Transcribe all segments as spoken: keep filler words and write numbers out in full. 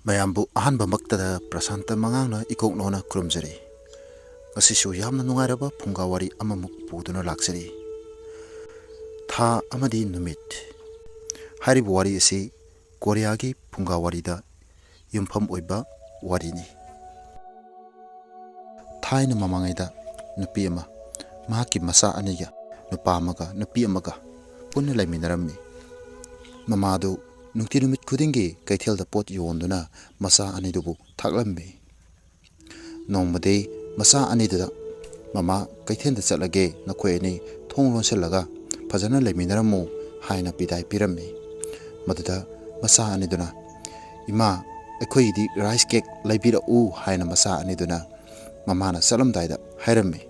ꯃꯌꯥꯝꯕꯨ ꯑꯍꯥꯟꯕꯃꯛꯇꯗ ꯄ꯭ꯔꯁꯥꯟꯇ ꯃꯉꯥꯡꯅ ꯏꯀꯣꯛ ꯅꯧꯅ ꯈꯨꯔꯨꯝꯖꯔꯤ꯫ ꯉꯁꯤꯁꯨ ꯌꯥꯝꯅ ꯅꯨꯡꯉꯥꯏꯔꯕ ꯐꯨꯡꯒꯥ ꯋꯥꯔꯤ ꯑꯃꯃꯨꯛ ꯄꯨꯗꯨꯅ ꯂꯥꯛꯆꯔꯤ꯫ ꯊꯥ ꯑꯃꯗꯤ ꯅꯨꯃꯤꯠ꯫ ꯍꯥꯏꯔꯤꯕ ꯋꯥꯔꯤ ꯑꯁꯤ ꯀꯣꯔꯤꯌꯥꯒꯤ ꯐꯨꯡꯒꯥ ꯋꯥꯔꯤꯗ ꯌꯨꯝꯐꯝ ꯑꯣꯏꯕ ꯋꯥꯔꯤꯅꯤ꯫ ꯊꯥꯏꯅ ꯃꯃꯥꯡꯉꯩꯗ ꯅꯨꯄꯤ ꯑꯃ ꯃꯍꯥꯛꯀꯤ ꯃꯆꯥ ꯑꯅꯤꯒ, ꯅꯨꯄꯥ ꯑꯃꯒ ꯅꯨꯄꯤ ꯑꯃꯒ ꯄꯨꯟꯅ ꯂꯩꯃꯤꯟꯅꯔꯝꯃꯤ꯫ ꯃꯃꯥꯗꯨ ꯅꯨꯡꯇꯤ ꯅꯨꯃꯤꯠ ꯈꯨꯗꯤꯡꯒꯤ ꯀꯩꯊꯦꯜꯗ ꯄꯣꯠ ꯌꯣꯟꯗꯨꯅ ꯃꯆꯥ ꯑꯅꯤꯗꯨꯕꯨ ꯊꯥꯛꯂꯝꯃꯤ꯫ ꯅꯣꯡꯃꯗꯤ ꯃꯆꯥ ꯑꯅꯤꯗꯨꯗ, "ꯃꯃꯥ, ꯀꯩꯊꯦꯜꯗ ꯆꯠꯂꯒꯦ, ꯅꯈꯣꯏ ꯑꯅꯤ ꯊꯣꯡ ꯂꯣꯟꯁꯤꯜꯂꯒ ꯐꯖꯅ ꯂꯩꯃꯤꯟꯅꯔꯝꯃꯨ" ꯍꯥꯏꯅ ꯕꯤꯗꯥꯏ ꯄꯤꯔꯝꯃꯤ꯫ ꯃꯗꯨꯗ ꯃꯆꯥ ꯑꯅꯤꯗꯨꯅ, "ꯏꯃꯥ, ꯑꯩꯈꯣꯏꯒꯤꯗꯤ ꯔꯥꯏꯁ ꯀꯦꯛ ꯂꯩꯕꯤꯔꯛꯎ" ꯍꯥꯏꯅ ꯃꯆꯥ ꯑꯅꯤꯗꯨꯅ ꯃꯃꯥꯅ ꯆꯠꯂꯝꯗꯥꯏꯗ ꯍꯥꯏꯔꯝꯃꯤ꯫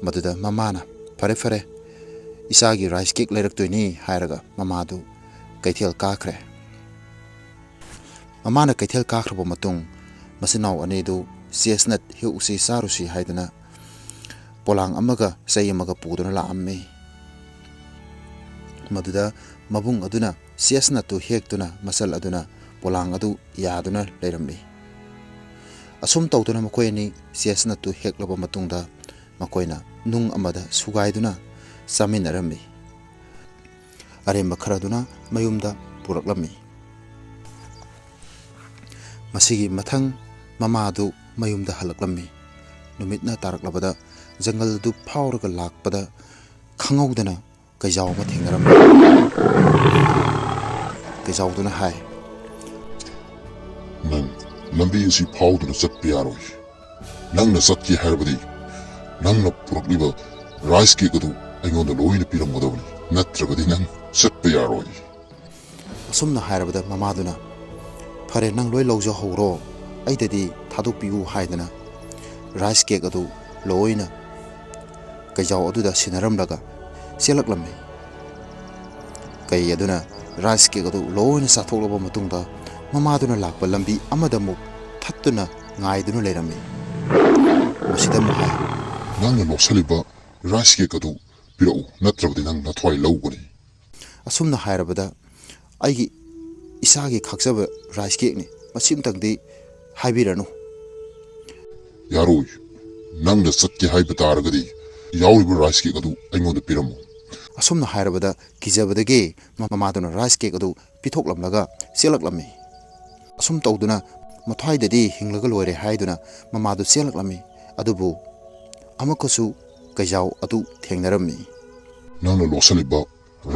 ꯃꯗꯨꯗ ꯃꯃꯥꯅ, "ꯐꯔꯦ, ꯐꯔꯦ, ꯏꯆꯥꯒꯤ ꯔꯥꯏꯁ ꯀꯦꯛ ꯂꯩꯔꯛꯇꯣꯏꯅꯤ" ꯍꯥꯏꯔꯒ ꯃꯃꯥꯗꯨ ꯀꯩꯊꯦꯜ ꯀꯥꯈ꯭ꯔꯦ꯫ ꯃꯃꯥꯅ ꯀꯩꯊꯦꯜ ꯀꯥꯈ꯭ꯔꯕ ꯃꯇꯨꯡ, ꯃꯆꯤꯟ ꯃꯅꯥꯎ ꯑꯅꯤꯗꯨ ꯆꯦꯁꯅꯠ ꯍꯦꯛꯎꯁꯤ, ꯆꯥꯔꯨꯁꯤ ꯍꯥꯏꯗꯨꯅ ꯄꯣꯂꯥꯡ ꯑꯃꯒ ꯆꯩ ꯑꯃꯒ ꯄꯨꯗꯨꯅ ꯂꯥꯛꯑꯝꯃꯤ꯫ ꯃꯗꯨꯗ ꯃꯕꯨꯡ ꯑꯗꯨꯅ ꯆꯦꯁꯅꯠꯇꯨ ꯍꯦꯛꯇꯨꯅ ꯃꯆꯜ ꯑꯗꯨꯅ ꯄꯣꯂꯥꯡ ꯑꯗꯨ ꯌꯥꯗꯨꯅ ꯂꯩꯔꯝꯃꯤ꯫ ꯑꯁꯨꯝ ꯇꯧꯗꯨꯅ ꯃꯈꯣꯏ ꯑꯅꯤ ꯆꯦꯁꯅꯠꯇꯨ ꯍꯦꯛꯂꯕ ꯃꯇꯨꯡꯗ, ꯃꯈꯣꯏꯅ ꯅꯨꯡ ꯑꯃꯗ ꯁꯨꯒꯥꯏꯗꯨꯅ ꯆꯥꯃꯤꯟꯅꯔꯝꯃꯤ꯫ ꯑꯔꯦꯝꯕ ꯈꯔꯗꯨꯅ ꯃꯌꯨꯝꯗ ꯄꯨꯔꯛꯂꯝꯃꯤ꯫ ꯃꯁꯤꯒꯤ ꯃꯊꯪ ꯃꯃꯥꯗꯨ ꯃꯌꯨꯝꯗ ꯍꯜꯂꯛꯂꯝꯃꯤ꯫ ꯅꯨꯃꯤꯠꯅ ꯇꯥꯔꯛꯂꯕꯗ ꯖꯪꯒꯜ ꯑꯗꯨ ꯐꯥꯎꯔꯒ ꯂꯥꯛꯄꯗ ꯈꯪꯍꯧꯗꯅ ꯀꯩꯖꯥꯎ ꯑꯃ ꯊꯦꯡꯅꯔꯝꯃꯤ꯫ ꯀꯩꯖꯥꯎꯗꯨꯅ ꯍꯥꯏ, "ꯅꯪ ꯂꯝꯕꯤ ꯑꯁꯤ ꯐꯥꯎꯗꯨꯅ ꯆꯠꯄ ꯌꯥꯔꯣꯏ꯫ ꯅꯪꯅ ꯆꯠꯀꯦ ꯍꯥꯏꯔꯕꯗꯤ ꯅꯪꯅ ꯄꯨꯔꯛꯂꯤꯕ ꯔꯥꯏꯁ ꯀꯦꯛ ꯑꯗꯨ ꯑꯩꯉꯣꯟꯗ ꯂꯣꯏꯅ ꯄꯤꯔꯝꯒꯗꯕꯅꯤ, ꯅꯠꯇ꯭ꯔꯕꯗꯤ ꯅꯪ ꯆꯠꯄ ꯌꯥꯔꯣꯏ꯫" ꯑꯁꯨꯝꯅ ꯍꯥꯏꯔꯕꯗ ꯃꯃꯥꯗꯨꯅ, "ꯐꯔꯦ, ꯅꯪ ꯂꯣꯏ ꯂꯧꯖꯍꯧꯔꯣ, ꯑꯩꯗꯗꯤ ꯊꯥꯗꯣꯛꯄꯤꯌꯨ" ꯍꯥꯏꯗꯅ ꯔꯥꯏꯁ ꯀꯦꯛ ꯑꯗꯨ ꯂꯣꯏꯅ ꯀꯩꯖꯥꯎ ꯑꯗꯨꯗ ꯁꯤꯟꯅꯔꯝꯂꯒ ꯆꯦꯜꯂꯛꯂꯝꯃꯤ꯫ ꯀꯩ ꯑꯗꯨꯅ ꯔꯥꯏꯁ ꯀꯦꯛ ꯑꯗꯨ ꯂꯣꯏꯅ ꯆꯥꯊꯣꯛꯂꯕ ꯃꯇꯨꯡꯗ, ꯃꯃꯥꯗꯨꯅ ꯂꯥꯛꯄ ꯂꯝꯕꯤ ꯑꯃꯗ ꯑꯃꯨꯛ ꯊꯠꯇꯨꯅ ꯉꯥꯏꯗꯨꯅ ꯂꯩꯔꯝꯃꯤ꯫ ꯃꯁꯤꯗ ꯑꯃꯨꯛ ꯍꯥꯏ, "ꯅꯪꯅ ꯂꯧꯁꯤꯜꯂꯤꯕ ꯔꯥꯏꯁ ꯀꯦꯛ ꯑꯗꯨ ꯄꯤꯔꯛꯎ, ꯅꯠꯇ꯭ꯔꯕꯗꯤ ꯅꯪ ꯅꯊ꯭ꯋꯥꯏ ꯂꯧꯒꯅꯤ꯫" ꯑꯁꯨꯝꯅ ꯍꯥꯏꯔꯕꯗ, "ꯑꯩꯒꯤ ꯏꯁꯥꯒꯤ ꯈꯥꯛꯆꯕ ꯔꯥꯏꯁ ꯀꯦꯛꯅꯤ, ꯃꯁꯤꯝꯇꯪꯗꯤ ꯍꯥꯏꯕꯤꯔꯅꯨ꯫ ꯌꯥꯔꯣꯏ꯫ ꯅꯪꯅ ꯆꯠꯀꯦ ꯍꯥꯏꯕ ꯇꯥꯔꯒꯗꯤ ꯌꯥꯎꯔꯤꯕ ꯔꯥꯏꯁ ꯀꯦꯛ ꯑꯗꯨ ꯑꯩꯉꯣꯟꯗ ꯄꯤꯔꯝꯃꯨ꯫ ꯑꯁꯨꯝꯅ ꯍꯥꯏꯔꯕꯗ ꯀꯤꯖꯕꯗꯒꯤ ꯃꯃꯥꯗꯨꯅ ꯔꯥꯏꯁ ꯀꯦꯛ ꯑꯗꯨ ꯄꯤꯊꯣꯛꯂꯝꯂꯒ ꯆꯦꯜꯂꯛꯂꯝꯃꯤ꯫ ꯑꯁꯨꯝ ꯇꯧꯗꯨꯅ ꯃꯊ꯭ꯋꯥꯏꯗꯗꯤ ꯍꯤꯡꯂꯒ ꯂꯣꯏꯔꯦ ꯍꯥꯏꯗꯨꯅ ꯃꯃꯥꯗꯨ ꯆꯦꯜꯂꯛꯂꯝꯃꯤ꯫ ꯑꯗꯨꯕꯨ ꯑꯃꯨꯛꯀꯁꯨ ꯀꯩꯖꯥꯎ ꯑꯗꯨ ꯊꯦꯡꯅꯔꯝꯃꯤ꯫ ꯅꯪꯅ ꯂꯣꯠꯁꯤꯜꯂꯤꯕ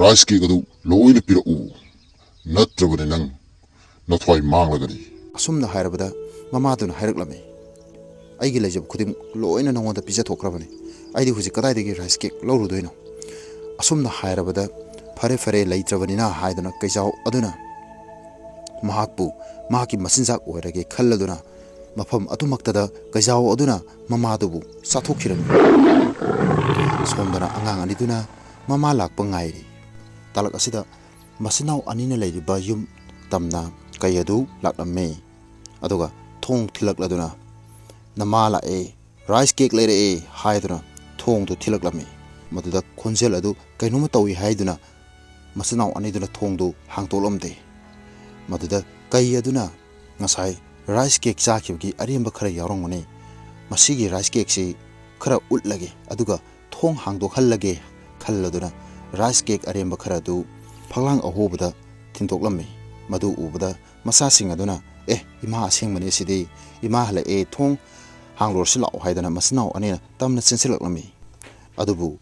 ꯔꯥꯏꯁ ꯀꯦꯛ ꯑꯗꯨ ꯂꯣꯏꯅ ꯄꯤꯔꯛꯎ, ꯅꯠꯇ꯭ꯔꯕꯗꯤ ꯅꯪ ꯅꯊ꯭ꯋꯥꯏ ꯃꯥꯡꯂꯒꯅꯤ꯫ ꯑꯁꯨꯝꯅ ꯍꯥꯏꯔꯕꯗ ꯃꯃꯥꯗꯨꯅ ꯍꯥꯏꯔꯛꯂꯝꯃꯤ, "ꯑꯩꯒꯤ ꯂꯩꯖꯕ ꯈꯨꯗꯤꯡꯃꯛ ꯂꯣꯏꯅ ꯅꯉꯣꯟꯗ ꯄꯤꯖꯊꯣꯛꯈ꯭ꯔꯕꯅꯤ꯫ ꯑꯩꯗꯤ ꯍꯧꯖꯤꯛ ꯀꯗꯥꯏꯗꯒꯤ ꯔꯥꯏꯁ ꯀꯦꯛ ꯂꯧꯔꯨꯗꯣꯏꯅꯣ?" ꯑꯁꯨꯝꯅ ꯍꯥꯏꯔꯕꯗ "ꯐꯔꯦ ꯐꯔꯦ, ꯂꯩꯇ꯭ꯔꯕꯅꯤꯅ" ꯍꯥꯏꯗꯨꯅ ꯀꯩꯖꯥꯎ ꯑꯗꯨꯅ ꯃꯍꯥꯛꯄꯨ ꯃꯍꯥꯛꯀꯤ ꯃꯆꯤꯟꯖꯥꯛ ꯑꯣꯏꯔꯒꯦ ꯈꯜꯂꯗꯨꯅ ꯃꯐꯝ ꯑꯗꯨꯃꯛꯇꯗ ꯀꯩꯖꯥꯎ ꯑꯗꯨꯅ ꯃꯃꯥꯗꯨꯕꯨ ꯆꯥꯊꯣꯛꯈꯤꯔꯝꯃꯤ꯫ ꯁꯣꯝꯗꯅ ꯑꯉꯥꯡ ꯑꯅꯤꯗꯨꯅ ꯃꯃꯥ ꯂꯥꯛꯄ ꯉꯥꯏꯔꯤ꯫ ꯇꯥꯂꯛ ꯑꯁꯤꯗ ꯃꯆꯤꯟꯅꯥꯎ ꯑꯅꯤꯅ ꯂꯩꯔꯤꯕ ꯌꯨꯝ ꯇꯝꯅ ꯀꯩ ꯑꯗꯨ ꯂꯥꯛꯂꯝꯃꯤ꯫ ꯑꯗꯨꯒ ꯊꯣꯡ ꯊꯤꯜꯂꯛꯂꯗꯨꯅ, "ꯅꯃꯥ ꯂꯥꯛꯑꯦ, ꯔꯥꯏꯁ ꯀꯦꯛ ꯂꯩꯔꯛꯑꯦ" ꯍꯥꯏꯗꯨꯅ ꯊꯣꯡꯗꯨ ꯊꯤꯜꯂꯛꯂꯝꯃꯤ꯫ ꯃꯗꯨꯗ ꯈꯣꯟꯖꯦꯜ ꯑꯗꯨ ꯀꯩꯅꯣꯝꯃ ꯇꯧꯏ ꯍꯥꯏꯗꯨꯅ ꯃꯆꯤꯟꯅꯥꯎ ꯑꯅꯤꯗꯨꯅ ꯊꯣꯡꯗꯨ ꯍꯥꯡꯗꯣꯛꯂꯝꯗꯦ꯫ ꯃꯗꯨꯗ ꯀꯩ ꯑꯗꯨꯅ ꯉꯁꯥꯏ ꯔꯥꯏꯁ ꯀꯦꯛ ꯆꯥꯈꯤꯕꯒꯤ ꯑꯔꯦꯝꯕ ꯈꯔ ꯌꯥꯎꯔꯝꯒꯅꯤ, ꯃꯁꯤꯒꯤ ꯔꯥꯏꯁ ꯀꯦꯛꯁꯤ ꯈꯔ ꯎꯠꯂꯒꯦ, ꯑꯗꯨꯒ ꯊꯣꯡ ꯍꯥꯡꯗꯣꯛꯍꯜꯂꯒꯦ ꯈꯜꯂꯗꯨꯅ ꯔꯥꯏꯁ ꯀꯦꯛ ꯑꯔꯦꯝꯕ ꯈꯔ ꯑꯗꯨ ꯐꯛꯂꯥꯡ ꯑꯍꯣꯕꯗ ꯊꯤꯟꯗꯣꯛꯂꯝꯃꯤ꯫ ꯃꯗꯨ ꯎꯕꯗ ꯃꯆꯥꯁꯤꯡ ꯑꯗꯨꯅ, "ꯑꯦ, ꯏꯃꯥ ꯑꯁꯦꯡꯕꯅꯤ ꯁꯤꯗꯤ, ꯏꯃꯥ ꯍꯜꯂꯛꯑꯦ, ꯊꯣꯡ ꯍꯥꯡꯂꯨꯔꯁꯤ ꯂꯥꯛꯑꯣ" ꯍꯥꯏꯗꯅ ꯃꯆꯤꯟꯅꯥꯎ ꯑꯅꯤꯅ ꯇꯝꯅ ꯆꯦꯟꯁꯤꯜꯂꯛꯂꯝꯃꯤ꯫ ꯑꯗꯨꯕꯨ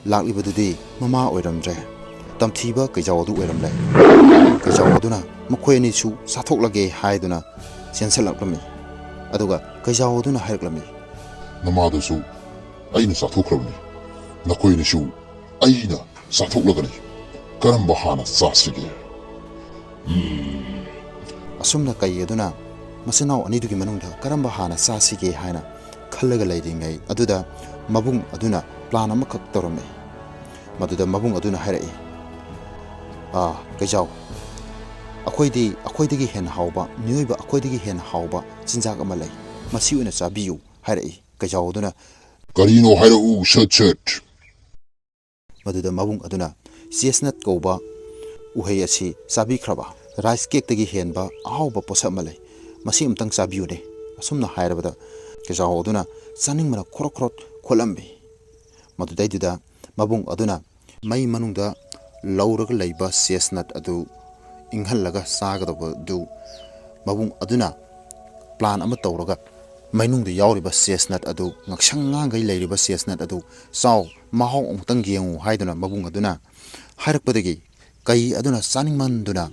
ꯂꯥꯛꯂꯤꯕꯗꯨꯗꯤ ꯃꯃꯥ ꯑꯣꯏꯔꯝꯗ꯭ꯔꯦ꯫ ꯇꯝꯊꯤꯕ ꯀꯩꯖꯥꯎ ꯑꯗꯨ ꯑꯣꯏꯔꯝꯂꯦ꯫ ꯀꯩꯖꯥꯎ ꯑꯗꯨꯅ ꯃꯈꯣꯏ ꯑꯅꯤꯁꯨ ꯆꯥꯊꯣꯛꯂꯒꯦ ꯍꯥꯏꯗꯨꯅ ꯆꯦꯟꯁꯤꯜꯂꯛꯂꯝꯃꯤ꯫ ꯑꯗꯨꯒ ꯀꯩꯖꯥꯎ ꯑꯗꯨꯅ ꯍꯥꯏꯔꯛꯂꯝꯃꯤ, "ꯅꯃꯥꯗꯨꯁꯨ ꯑꯩꯅ ꯆꯥꯊꯣꯛꯈ꯭ꯔꯕꯅꯤ꯫ ꯅꯈꯣꯏ ꯑꯅꯤꯁꯨ ꯑꯩꯅ ꯆꯥꯊꯣꯛꯂꯒꯅꯤ꯫ ꯀꯔꯝꯕ ꯍꯥꯟꯅ ꯆꯥꯁꯤꯒꯦ?" ꯎꯝ꯫ ꯑꯁꯨꯝꯅ ꯀꯩ ꯑꯗꯨꯅ ꯃꯆꯤꯟꯅꯥꯎ ꯑꯅꯤꯗꯨꯒꯤ ꯃꯅꯨꯡꯗ ꯀꯔꯝꯕ ꯍꯥꯟꯅ ꯆꯥꯁꯤꯒꯦ ꯍꯥꯏꯅ ꯈꯜꯂꯒ ꯂꯩꯔꯤꯉꯩ ꯑꯗꯨꯗ ꯃꯕꯨꯡ ꯑꯗꯨꯅ ꯄ꯭ꯂꯥꯟ ꯑꯃꯈꯛ ꯇꯧꯔꯝꯃꯤ꯫ ꯃꯗꯨꯗ ꯃꯕꯨꯡ ꯑꯗꯨꯅ ꯍꯥꯏꯔꯛꯏ, "ꯑꯥ, ꯀꯩꯖꯥꯎ, ꯑꯩꯈꯣꯏꯗꯤ, ꯑꯩꯈꯣꯏꯗꯒꯤ ꯍꯦꯟꯅ ꯍꯥꯎꯕ, ꯃꯤꯑꯣꯏꯕ ꯑꯩꯈꯣꯏꯗꯒꯤ ꯍꯦꯟꯅ ꯍꯥꯎꯕ ꯆꯤꯟꯖꯥꯛ ꯑꯃ ꯂꯩ꯫ ꯃꯁꯤ ꯑꯣꯏꯅ ꯆꯥꯕꯤꯌꯨ" ꯍꯥꯏꯔꯛꯏ꯫ ꯀꯩꯖꯥꯎ ꯑꯗꯨꯅ, "ꯀꯔꯤꯅꯣ ꯍꯥꯏꯔꯛꯎ ꯁꯠ ꯁꯠ!" ꯃꯗꯨꯗ ꯃꯕꯨꯡ ꯑꯗꯨꯅ ꯆꯦꯁꯅꯠ ꯀꯧꯕ ꯎꯍꯩ ꯑꯁꯤ ꯆꯥꯕꯤꯈ꯭ꯔꯕ? ꯔꯥꯏꯁ ꯀꯦꯛꯇꯒꯤ ꯍꯦꯟꯕ ꯑꯍꯥꯎꯕ ꯄꯣꯠꯁꯛ ꯑꯃ ꯂꯩ꯫ ꯃꯁꯤ ꯑꯃꯨꯛꯇꯪ ꯆꯥꯕꯤꯌꯨꯅꯦ꯫ ꯑꯁꯨꯝꯅ ꯍꯥꯏꯔꯕꯗ ꯀꯩꯖꯥꯎ ꯑꯗꯨꯅ ꯆꯥꯅꯤꯡꯕꯅ ꯈꯣꯔꯣꯛ ꯈꯣꯔꯣꯛ ꯈꯣꯠꯂꯝꯃꯤ꯫ ꯃꯗꯨꯗꯩꯗꯨꯗ ꯃꯕꯨꯡ ꯑꯗꯨꯅ ꯃꯩ ꯃꯅꯨꯡꯗ ꯂꯧꯔꯒ ꯂꯩꯕ ꯆꯦꯁꯅꯠ ꯑꯗꯨ ꯏꯪꯍꯜꯂꯒ ꯆꯥꯒꯗꯕꯗꯨ ꯃꯕꯨꯡ ꯑꯗꯨꯅ ꯄ꯭ꯂꯥꯟ ꯑꯃ ꯇꯧꯔꯒ ꯃꯅꯨꯡꯗ ꯌꯥꯎꯔꯤꯕ ꯆꯦꯁꯅꯠ ꯑꯗꯨ, ꯉꯛꯁꯪ ꯉꯥꯡꯈꯩ ꯂꯩꯔꯤꯕ ꯆꯦꯁꯅꯠ ꯑꯗꯨ ꯆꯥꯎ, ꯃꯍꯥꯎ ꯑꯃꯨꯛꯇꯪ ꯌꯦꯡꯉꯨ ꯍꯥꯏꯗꯨꯅ ꯃꯕꯨꯡ ꯑꯗꯨꯅ ꯍꯥꯏꯔꯛꯄꯗꯒꯤ ꯀꯩ ꯑꯗꯨꯅ ꯆꯥꯅꯤꯡꯃꯟꯗꯨꯅ,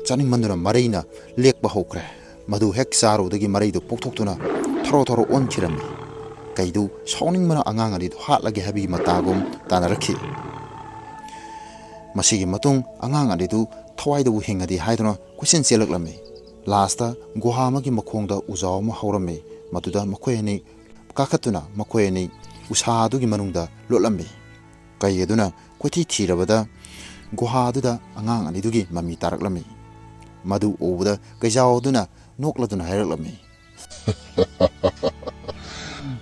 ꯆꯥꯅꯤꯡꯃꯟꯗꯨꯅ ꯃꯔꯩꯅ ꯂꯦꯛꯄ ꯍꯧꯈ꯭ꯔꯦ꯫ ꯃꯗꯨ ꯍꯦꯛ ꯆꯥꯔꯨꯕꯗꯒꯤ ꯃꯔꯩꯗꯨ ꯄꯣꯛꯊꯣꯛꯇꯨꯅ ꯊꯔꯣ ꯊꯔꯣ ꯑꯣꯟꯈꯤꯔꯝꯃꯤ꯫ ꯀꯩꯗꯨ ꯁꯥꯎꯅꯤꯡꯕꯅ ꯑꯉꯥꯡ ꯑꯅꯤꯗꯨ ꯍꯥꯠꯂꯒꯦ ꯍꯥꯏꯕꯒꯤ ꯃꯇꯥꯒꯨꯝ ꯇꯥꯟꯅꯔꯛꯈꯤ꯫ ꯃꯁꯤꯒꯤ ꯃꯇꯨꯡ ꯑꯉꯥꯡ ꯑꯅꯤꯗꯨ ꯊꯋꯥꯏꯗꯕꯨ ꯍꯤꯡꯉꯗꯤ ꯍꯥꯏꯗꯨꯅ ꯀꯣꯏꯆꯦꯟ ꯆꯦꯜꯂꯛꯂꯝꯃꯤ꯫ ꯂꯥꯁꯇ ꯒꯨꯍꯥ ꯑꯃꯒꯤ ꯃꯈꯣꯡꯗ ꯎꯖꯥꯎ ꯑꯃ ꯍꯧꯔꯝꯃꯤ꯫ ꯃꯗꯨꯗ ꯃꯈꯣꯏ ꯑꯅꯤ ꯀꯥꯈꯠꯇꯨꯅ ꯃꯈꯣꯏ ꯑꯅꯤ ꯎꯁꯥ ꯑꯗꯨꯒꯤ ꯃꯅꯨꯡꯗ ꯂꯣꯠꯂꯝꯃꯤ꯫ ꯀꯩ ꯑꯗꯨꯅ ꯀꯣꯏꯊꯤ ꯊꯤꯔꯕꯗ ꯒꯨꯍꯥ ꯑꯗꯨꯗ ꯑꯉꯥꯡ ꯑꯅꯤꯗꯨꯒꯤ ꯃꯃꯤ ꯇꯥꯔꯛꯂꯝꯃꯤ꯫ ꯃꯗꯨ ꯎꯕꯗ ꯀꯩꯖꯥꯎ ꯑꯗꯨꯅ ꯅꯣꯛꯂꯗꯨꯅ ꯍꯥꯏꯔꯛꯂꯝꯃꯤ꯫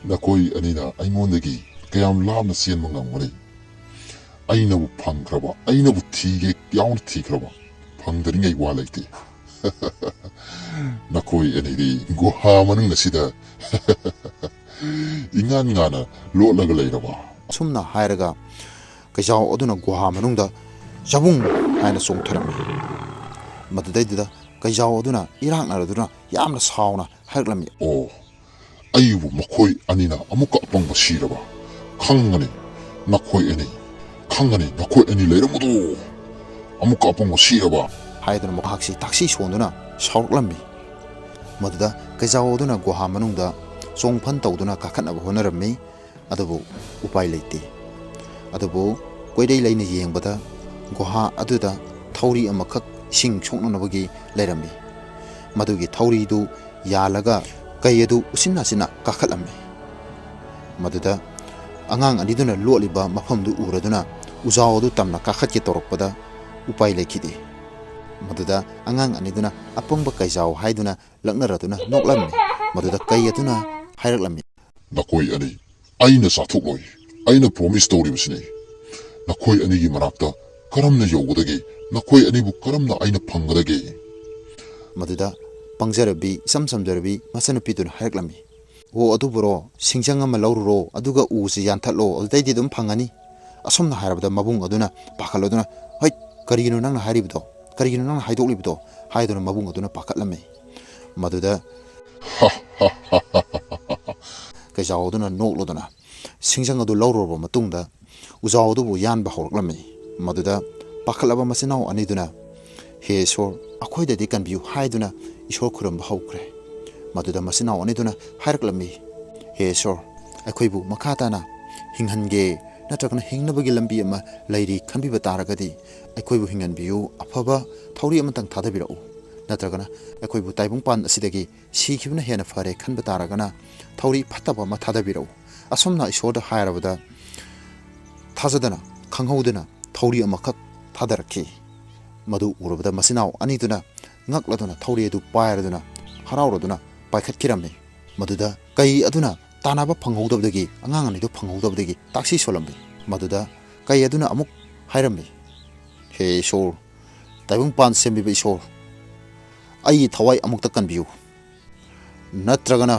ꯅꯈꯣꯏ ꯑꯅꯤꯅ ꯑꯩꯉꯣꯟꯗꯒꯤ ꯀꯌꯥꯝ ꯂꯥꯞꯅ ꯆꯦꯟꯕ ꯉꯝꯒꯅꯤ? ꯑꯩꯅꯕꯨ ꯐꯪꯈ꯭ꯔꯕ, ꯑꯩꯅꯕꯨ ꯊꯤꯒꯦ ꯌꯥꯎꯅ ꯊꯤꯈ꯭ꯔꯕ, ꯐꯪꯗꯅꯤꯡꯉꯥꯏ ꯋꯥ ꯂꯩꯇꯦ꯫ ꯅꯈꯣꯏ ꯑꯅꯤꯗꯤ ꯒꯨꯍꯥ ꯃꯅꯨꯡ ꯑꯁꯤꯗ ꯏꯉꯥꯟ ꯉꯥꯟꯅ ꯂꯣꯠꯂꯒ ꯂꯩꯔꯕ? ꯑꯁꯨꯝꯅ ꯍꯥꯏꯔꯒ ꯀꯩꯖꯥꯎ ꯑꯗꯨꯅ ꯒꯨꯍꯥ ꯃꯅꯨꯡꯗ ꯆꯕꯨꯡ ꯍꯥꯏꯅ ꯆꯣꯡꯊꯔꯝꯃꯤ꯫ ꯃꯗꯨꯗꯩꯗꯨꯗ ꯀꯩꯖꯥꯎ ꯑꯗꯨꯅ ꯏꯔꯥꯛꯅꯔꯗꯨꯅ ꯌꯥꯝꯅ ꯁꯥꯎꯅ ꯍꯥꯏꯔꯛꯂꯝꯃꯤ꯫ ꯑꯣ, ꯑꯩꯕꯨ ꯃꯈꯣꯏ ꯑꯅꯤꯅ ꯑꯃꯨꯛꯀ ꯑꯄꯪꯕ ꯁꯤꯔꯕ? ꯈꯪꯒꯅꯤ ꯅꯈꯣꯏ ꯑꯅꯤ, ꯈꯪꯒꯅꯤ ꯅꯈꯣꯏ ꯑꯅꯤ ꯂꯩꯔꯝꯕꯗꯣ꯫ ꯑꯃꯨꯛꯀ ꯑꯄꯪꯕ ꯁꯤꯔꯕ? ꯍꯥꯏꯗꯨꯅ ꯃꯍꯥꯛꯁꯤ ꯇꯥꯛꯁꯤ ꯁꯣꯟꯗꯨꯅ ꯁꯥꯎꯔꯛꯂꯝꯃꯤ꯫ ꯃꯗꯨꯗ ꯀꯩꯖꯥꯎ ꯑꯗꯨꯅ ꯒꯨꯍꯥ ꯃꯅꯨꯡꯗ ꯆꯣꯡꯐꯟ ꯇꯧꯗꯨꯅ ꯀꯥꯈꯠꯅꯕ ꯍꯣꯠꯅꯔꯝꯃꯤ꯫ ꯑꯗꯨꯕꯨ ꯎꯄꯥꯏ ꯂꯩꯇꯦ꯫ ꯑꯗꯨꯕꯨ ꯀꯣꯏꯔꯩ ꯂꯩꯅ ꯌꯦꯡꯕꯗ ꯒꯨꯍꯥ ꯑꯗꯨꯗ ꯊꯧꯔꯤ ꯑꯃꯈꯛ ꯏꯁꯤꯡ ꯁꯣꯛꯅꯅꯕꯒꯤ ꯂꯩꯔꯝꯃꯤ꯫ ꯃꯗꯨꯒꯤ ꯊꯧꯔꯤꯗꯨ ꯌꯥꯜꯂꯒ ꯀꯩ ꯑꯗꯨ ꯎꯆꯤꯟ ꯅꯥꯆꯤꯟꯅ ꯀꯥꯈꯠꯂꯝꯃꯤ꯫ ꯃꯗꯨꯗ ꯑꯉꯥꯡ ꯑꯅꯤꯗꯨꯅ ꯂꯣꯠꯂꯤꯕ ꯃꯐꯝꯗꯨ ꯎꯔꯗꯨꯅ ꯎꯖꯥꯎ ꯑꯗꯨ ꯇꯝꯅ ꯀꯥꯈꯠꯀꯦ ꯇꯧꯔꯛꯄꯗ ꯎꯄꯥꯏ ꯂꯩꯈꯤꯗꯦ꯫ ꯃꯗꯨꯗ ꯑꯉꯥꯡ ꯑꯅꯤꯗꯨꯅ ꯑꯄꯪꯕ ꯀꯩꯖꯥꯎ ꯍꯥꯏꯗꯨꯅ ꯂꯛꯅꯔꯗꯨꯅ ꯅꯣꯛꯂꯝꯃꯤ꯫ ꯃꯗꯨꯗ ꯀꯩ ꯑꯗꯨꯅ ꯍꯥꯏꯔꯛꯂꯝꯃꯤ꯫ ꯅꯈꯣꯏ ꯑꯅꯤ ꯑꯩꯅ ꯆꯥꯊꯣꯛꯂꯣꯏ꯫ ꯑꯩꯅ ꯄ꯭ꯔꯣꯃꯤꯁ ꯇꯧꯔꯤꯕꯁꯤꯅꯤ꯫ ꯅꯈꯣꯏ ꯑꯅꯤꯒꯤ ꯃꯅꯥꯛꯇ ꯀꯔꯝꯅ ꯌꯧꯒꯗꯒꯦ? ꯅꯈꯣꯏ ꯑꯅꯤꯕꯨ ꯀꯔꯝꯅ ꯑꯩꯅ ꯐꯪꯒꯗꯒꯦ? ꯃꯗꯨꯗ ꯄꯪꯖꯔꯕꯤ, ꯏꯆꯝ ꯆꯝꯖꯔꯕꯤ ꯃꯆꯟꯅꯨꯄꯤꯗꯨꯅ ꯍꯥꯏꯔꯛꯂꯝꯃꯤ, "ꯑꯣ, ꯑꯗꯨꯕꯨꯔꯣ, ꯁꯤꯡꯖꯪ ꯑꯃ ꯂꯧꯔꯨꯔꯣ, ꯑꯗꯨꯒ ꯎꯁꯤ ꯌꯥꯟꯊꯠꯂꯣ, ꯑꯗꯨꯗꯩꯗꯤ ꯑꯗꯨꯝ ꯐꯪꯉꯅꯤ"꯫ ꯑꯁꯨꯝꯅ ꯍꯥꯏꯔꯕꯗ ꯃꯕꯨꯡ ꯑꯗꯨꯅ ꯄꯥꯈꯠꯂꯗꯨꯅ, "ꯍꯩꯠ, ꯀꯔꯤꯒꯤꯅꯣ ꯅꯪꯅ ꯍꯥꯏꯔꯤꯕꯗꯣ? ꯀꯔꯤꯒꯤꯅꯣ ꯅꯪꯅ ꯍꯥꯏꯗꯣꯛꯂꯤꯕꯗꯣ?" ꯍꯥꯏꯗꯨꯅ ꯃꯕꯨꯡ ꯑꯗꯨꯅ ꯄꯥꯈꯠꯂꯝꯃꯤ꯫ ꯃꯗꯨꯗ ꯀꯩꯖꯥꯎ ꯑꯗꯨꯅ ꯅꯣꯛꯂꯗꯨꯅ ꯁꯤꯡꯖꯪ ꯑꯗꯨ ꯂꯧꯔꯨꯔꯕ ꯃꯇꯨꯡꯗ ꯎꯖꯥꯎ ꯑꯗꯨꯕꯨ ꯌꯥꯟꯕ ꯍꯧꯔꯛꯂꯝꯃꯤ꯫ ꯃꯗꯨꯗ ꯄꯥꯈꯠꯂꯕ ꯃꯆꯤꯟ ꯃꯅꯥꯎ ꯑꯅꯤꯗꯨꯅ, "ꯍꯦ ꯏꯁꯣꯔ, ꯑꯩꯈꯣꯏꯗꯗꯤ ꯀꯟꯕꯤꯌꯨ" ꯍꯥꯏꯗꯨꯅ ꯏꯁꯣꯔ ꯈꯨꯔꯨꯝꯕ ꯍꯧꯈ꯭ꯔꯦ꯫ ꯃꯗꯨꯗ ꯃꯆꯤꯟ ꯃꯅꯥꯎ ꯑꯅꯤꯗꯨꯅ ꯍꯥꯏꯔꯛꯂꯝꯃꯤ, "ꯍꯦ ꯏꯁꯣꯔ, ꯑꯩꯈꯣꯏꯕꯨ ꯃꯈꯥ ꯇꯥꯅ ꯍꯤꯡꯍꯟꯒꯦ ꯅꯠꯇ꯭ꯔꯒꯅ ꯍꯤꯡꯅꯕꯒꯤ ꯂꯝꯕꯤ ꯑꯃ ꯂꯩꯔꯤ ꯈꯟꯕꯤꯕ ꯇꯥꯔꯒꯗꯤ ꯑꯩꯈꯣꯏꯕꯨ ꯍꯤꯡꯍꯟꯕꯤꯌꯨ, ꯑꯐꯕ ꯊꯧꯔꯤ ꯑꯃꯇꯪ ꯊꯥꯗꯕꯤꯔꯛꯎ, ꯅꯠꯇ꯭ꯔꯒꯅ ꯑꯩꯈꯣꯏꯕꯨ ꯇꯥꯏꯕꯪꯄꯥꯟ ꯑꯁꯤꯗꯒꯤ ꯁꯤꯈꯤꯕꯅ ꯍꯦꯟꯅ ꯐꯔꯦ ꯈꯟꯕ ꯇꯥꯔꯒꯅ ꯊꯧꯔꯤ ꯐꯠꯇꯕ ꯑꯃ ꯊꯥꯗꯕꯤꯔꯛꯎ"꯫ ꯑꯁꯨꯝꯅ ꯏꯁꯣꯔꯗ ꯍꯥꯏꯔꯕꯗ ꯊꯥꯖꯗꯅ ꯈꯪꯍꯧꯗꯅ ꯊꯧꯔꯤ ꯑꯃꯈꯛ ꯊꯥꯗꯔꯛꯈꯤ꯫ ꯃꯗꯨ ꯎꯔꯕꯗ ꯃꯆꯤꯟ ꯃꯅꯥꯎ ꯑꯅꯤꯗꯨꯅ ꯉꯛꯂꯗꯨꯅ ꯊꯧꯔꯤ ꯑꯗꯨ ꯄꯥꯏꯔꯗꯨꯅ ꯍꯔꯥꯎꯔꯗꯨꯅ ꯄꯥꯏꯈꯠꯈꯤꯔꯝꯃꯤ꯫ ꯃꯗꯨꯗ ꯀꯩ ꯑꯗꯨꯅ ꯇꯥꯟꯅꯕ ꯐꯪꯍꯧꯗꯕꯗꯒꯤ, ꯑꯉꯥꯡ ꯑꯅꯤꯗꯨ ꯐꯪꯍꯧꯗꯕꯗꯒꯤ ꯇꯥꯛꯁꯤ ꯁꯣꯜꯂꯝꯃꯤ꯫ ꯃꯗꯨꯗ ꯀꯩ ꯑꯗꯨꯅ ꯑꯃꯨꯛ ꯍꯥꯏꯔꯝꯃꯤ, "ꯍꯦ ꯏꯁꯣꯔ, ꯇꯥꯏꯕꯪꯄꯥꯟ ꯁꯦꯝꯕꯤꯕ ꯏꯁꯣꯔ, ꯑꯩꯒꯤ ꯊꯋꯥꯏ ꯑꯃꯨꯛꯇ ꯀꯟꯕꯤꯌꯨ꯫ ꯅꯠꯇ꯭ꯔꯒꯅ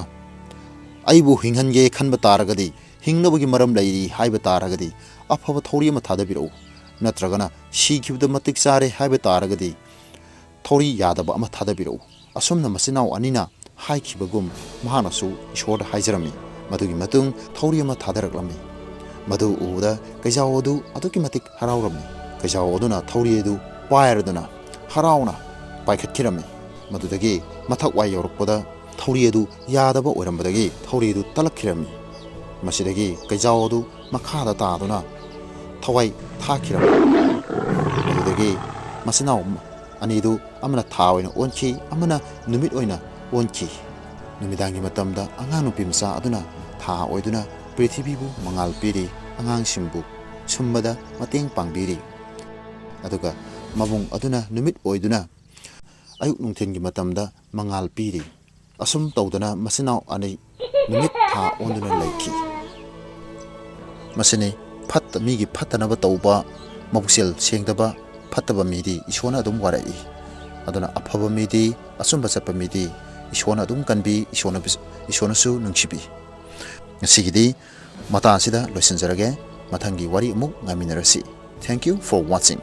ꯑꯩꯕꯨ ꯍꯤꯡꯍꯟꯒꯦ ꯈꯟꯕ ꯇꯥꯔꯒꯗꯤ, ꯍꯤꯡꯅꯕꯒꯤ ꯃꯔꯝ ꯂꯩꯔꯤ ꯍꯥꯏꯕ ꯇꯥꯔꯒꯗꯤ, ꯑꯐꯕ ꯊꯧꯔꯤ ꯑꯃ ꯊꯥꯗꯕꯤꯔꯛꯎ, ꯅꯠꯇ꯭ꯔꯒꯅ ꯁꯤꯈꯤꯕꯗ ꯃꯇꯤꯛ ꯆꯥꯔꯦ ꯍꯥꯏꯕ ꯇꯥꯔꯒꯗꯤ, ꯊꯧꯔꯤ ꯌꯥꯗꯕ ꯑꯃ ꯊꯥꯗꯕꯤꯔꯛꯎ"꯫ ꯑꯁꯨꯝꯅ ꯃꯆꯤꯟ ꯃꯅꯥꯎ ꯑꯅꯤꯅ ꯍꯥꯏꯈꯤꯕꯒꯨꯝ ꯃꯍꯥꯛꯅꯁꯨ ꯏꯁꯣꯔꯗ ꯍꯥꯏꯖꯔꯝꯃꯤ꯫ ꯃꯗꯨꯒꯤ ꯃꯇꯨꯡ ꯊꯧꯔꯤ ꯑꯃ ꯊꯥꯗꯔꯛꯂꯝꯃꯤ꯫ ꯃꯗꯨ ꯎꯕꯗ ꯀꯩꯖꯥꯎ ꯑꯗꯨ ꯑꯗꯨꯛꯀꯤ ꯃꯇꯤꯛ ꯍꯔꯥꯎꯔꯝꯃꯤ꯫ ꯀꯩꯖꯥꯎ ꯑꯗꯨꯅ ꯊꯧꯔꯤ ꯑꯗꯨ ꯄꯥꯏꯔꯗꯨꯅ ꯍꯔꯥꯎꯅ ꯄꯥꯏꯈꯠꯈꯤꯔꯝꯃꯤ꯫ ꯃꯗꯨꯗꯒꯤ ꯃꯊꯛ ꯋꯥꯏ ꯌꯧꯔꯛꯄꯗ ꯊꯧꯔꯤ ꯑꯗꯨ ꯌꯥꯗꯕ ꯑꯣꯏꯔꯝꯕꯗꯒꯤ ꯊꯧꯔꯤ ꯑꯗꯨ ꯇꯠꯂꯛꯈꯤꯔꯝꯃꯤ꯫ ꯃꯁꯤꯗꯒꯤ ꯀꯩꯖꯥꯎ ꯑꯗꯨ ꯃꯈꯥꯗ ꯇꯥꯗꯨꯅ ꯊꯋꯥꯏ ꯊꯥꯈꯤꯔꯝꯃꯤ꯫ ꯃꯗꯨꯗꯒꯤ ꯃꯆꯤꯟ ꯃꯅꯥꯎ ꯑꯅꯤꯗꯨ ꯑꯃꯅ ꯊꯥ ꯑꯣꯏꯅ ꯑꯣꯟꯈꯤ, ꯑꯃꯅ ꯅꯨꯃꯤꯠ ꯑꯣꯏꯅ ꯑꯣꯟꯈꯤ꯫ ꯅꯨꯃꯤꯗꯥꯡꯒꯤ ꯃꯇꯝꯗ ꯑꯉꯥꯡ ꯅꯨꯄꯤ ꯃꯆꯥ ꯑꯗꯨꯅ ꯊꯥ ꯑꯣꯏꯗꯨꯅ ꯄ꯭ꯔꯤꯊꯤꯕꯤꯕꯨ ꯃꯉꯥꯜ ꯄꯤꯔꯤ, ꯑꯉꯥꯡꯁꯤꯡꯕꯨ ꯁꯨꯝꯕꯗ ꯃꯇꯦꯡ ꯄꯥꯡꯕꯤꯔꯤ꯫ ꯑꯗꯨꯒ ꯃꯕꯨꯡ ꯑꯗꯨꯅ ꯅꯨꯃꯤꯠ ꯑꯣꯏꯗꯨꯅ ꯑꯌꯨꯛ ꯅꯨꯡꯊꯤꯜꯒꯤ ꯃꯇꯝꯗ ꯃꯉꯥꯜ ꯄꯤꯔꯤ꯫ ꯑꯁꯨꯝ ꯇꯧꯗꯅ ꯃꯆꯤꯟ ꯃꯅꯥꯎ ꯑꯅꯤ ꯅꯨꯃꯤꯠ ꯊꯥ ꯑꯣꯟꯗꯨꯅ ꯂꯩꯈꯤ꯫ ꯃꯁꯤꯅꯤ ꯐꯠꯇ-, ꯃꯤꯒꯤ ꯐꯠꯇꯅꯕ ꯇꯧꯕ ꯃꯕꯨꯛꯆꯦꯜ ꯁꯦꯡꯗꯕ, ꯐꯠꯇꯕ ꯃꯤꯗꯤ ꯏꯁꯣꯔꯅ ꯑꯗꯨꯝ ꯋꯥꯔꯛꯏ꯫ ꯑꯗꯨꯅ ꯑꯐꯕ ꯃꯤꯗꯤ, ꯑꯆꯨꯝꯕ ꯆꯠꯄ ꯃꯤꯗꯤ ꯏꯁꯣꯔꯅ ꯑꯗꯨꯝ ꯀꯟꯕꯤ, ꯏꯁꯣꯔꯅ, ꯏꯁꯣꯔꯅꯁꯨ ꯅꯨꯡꯁꯤꯕꯤ꯫ ꯉꯁꯤꯒꯤꯗꯤ ꯃꯇꯥꯡ ꯑꯁꯤꯗ ꯂꯣꯏꯁꯤꯟꯖꯔꯒꯦ꯫ ꯃꯊꯪꯒꯤ ꯋꯥꯔꯤ ꯑꯃꯨꯛ ꯉꯥꯏꯃꯤꯟꯅꯔꯁꯤ꯫ Thank you for watching.